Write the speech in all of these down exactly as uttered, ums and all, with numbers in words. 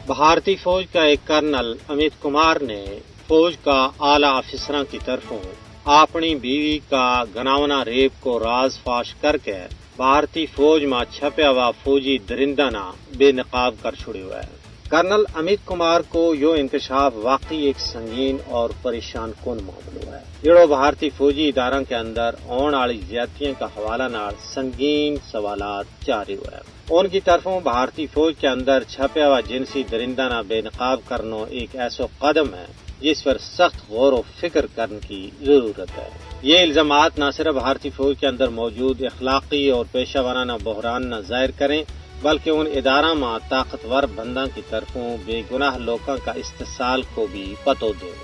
بھارتی فوج کا ایک کرنل امیت کمار نے فوج کا اعلی آفیسراں کی طرفوں اپنی بیوی کا گناونا ریپ کو راز فاش کر کے بھارتی فوج ما چھپیا ہوا فوجی درندہ نا بے نقاب کر چھڑیو ہے۔ کرنل امیت کمار کو یوہ انکشاف واقعی ایک سنگین اور پریشان کن معاملو ہے، جیڑو بھارتی فوجی اداراں کے اندر ہون آلی زیادتیاں کا حوالہ نال سنگین سوالات چاہ رہیو ہے۔ ان کی طرفوں بھارتی فوج کے اندر چھپیا ہوا جنسی درندہ نا بے نقاب کرنو ایک ایسو قدم ہے جس پر سخت غور و فکر کرن کی ضرورت ہے۔ یہ الزامات نہ صرف بھارتی فوج کے اندر موجود اخلاقی اور پیشہ ورانہ بحران نا ظاہر کریں، بلکہ ان اداراں ما طاقتور بنداں کی طرفوں بے گناہ لوکاں کا استحصال کو بھی پتو دیں۔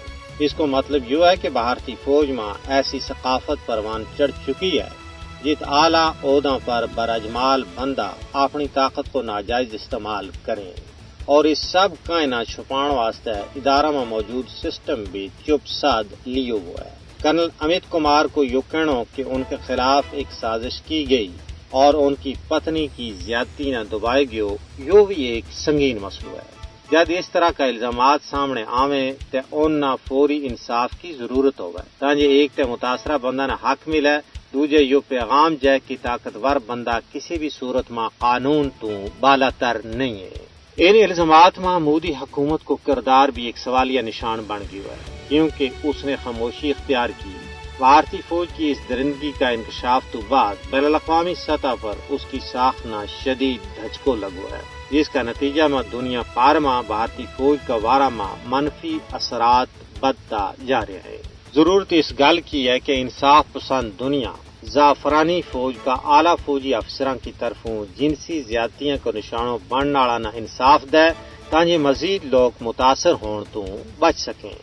اس کو مطلب یوہ ہے کہ بھارتی فوج ما ایسی ثقافت پروان چڑھ چکی ہے جت اعلی عہداں پر براجمال بندہ اپنی طاقت کو ناجائز استعمال کریں، اور اس سب کائناں چھپان واسطے ادارہ ما موجود سسٹم بھی چپ ساد لیو ہوئے۔ کرنل امیت کمار کو یوہ کہنو کہ ان کے خلاف ایک سازش کی گئی اور ان کی پتنی کی زیادتی نا دبائے گیو، یوہ بھی ایک سنگین مسئلو ہے۔ جد اس طرح کا الزامات سامنے آویں تے ان نا فوری انصاف کی ضرورت ہووے، تاں جے ایک تے متاثرہ بندہ نا حق ملے، دوجے یوہ پیغام جائے کہ طاقتور بندہ کسی بھی صورت ما قانون توں بالاتر نہیں ہے۔ ان الزامات ما مودی حکومت کو کردار بھی ایک سوالیہ نشان بن گیو ہے، کیونکہ اس نے خاموشی اختیار کی۔ بھارتی فوج کی اس درندگی کا انکشاف تو بعد بین الاقوامی سطح پر اس کی ساخت نا شدید دھچکو لگو ہے، جس کا نتیجہ ما دنیا پار ما بھارتی فوج کا وارا ما منفی اثرات بدتا جا رہیا ہے۔ ضرورت اس گل کی ہے کہ انصاف پسند دنیا زعفرانی فوج کا اعلی فوجی افسراں کی طرفوں جنسی زیادتیاں کو نشانو بنن آلا نا انصاف دے، تاں جے مزید لوک متاثر ہون توں بچ سکیں۔